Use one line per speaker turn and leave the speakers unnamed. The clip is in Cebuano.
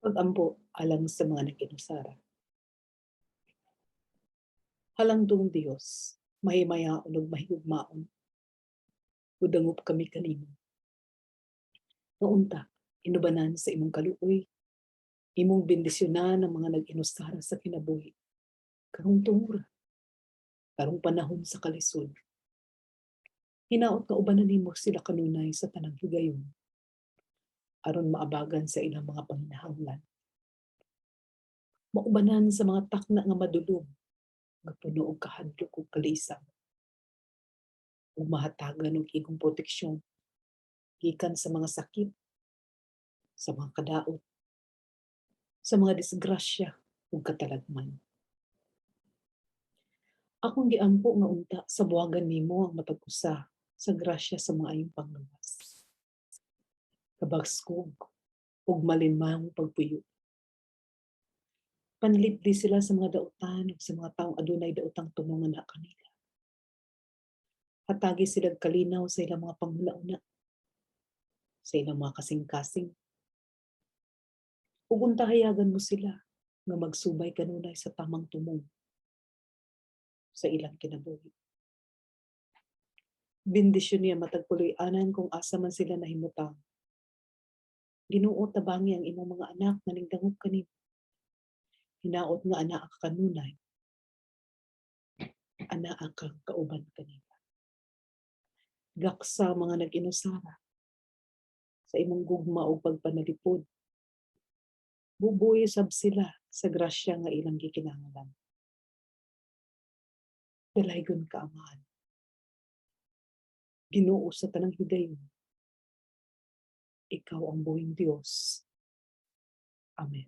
Pag-ampo alang sa mga nag-inusara. Halangdong Dios, mahimayaon ug mahigugmaon, mudangop kami kanimo. Nga unta, inubanan sa imong kaluoy, imong bendisyonan ang mga nag-inusara sa kinabuhi. Karong tungura, karong panahon sa kalisod. Hinaot nga ubanan nimo sila kanunay sa tanang higayon, aron maabagan sa ilang mga panginahanglan. Maubanan sa mga takna nga madulom, nga puno og kahadlok ug kalisang. Ug mahatagan og igong proteksyon gikan sa mga sakit, sa mga kadaot, sa mga disgrasya ug katalagman. Akong giampo nga unta sa buhagan nimo ang matag usa sa grasya sa maayong panglawas, kabaskog ug malinawong pagpuyo. Panalipdi sila sa mga dautan ug sa mga taong adunay daotang tumong anha kanila. Hatagi sila og kalinaw sa ilang mga panghuna-huna, sa ilang mga kasing-kasing. Ug unta hayagan mo sila nga magsubay kanunay sa tamang tumong sa ilang kinabuhi. Bendisyoni ang matag puloy-anan kung asa man sila nahimutang. Ginoo, tabangi ang imong mga anak nga ningdangop kanimo. Hinaot nga anaa ka kanunay. Anaa ka kauban kanila. Gaksa ang mga nag-inusara sa imong gugma ug pagpanalipod. Bubuyi sab sila sa grasya nga ilang gikinahanglan. Dalaygon ka, Amahan. Ginoo sa tanang higayon. Ikaw ang buhing Dios. Amen.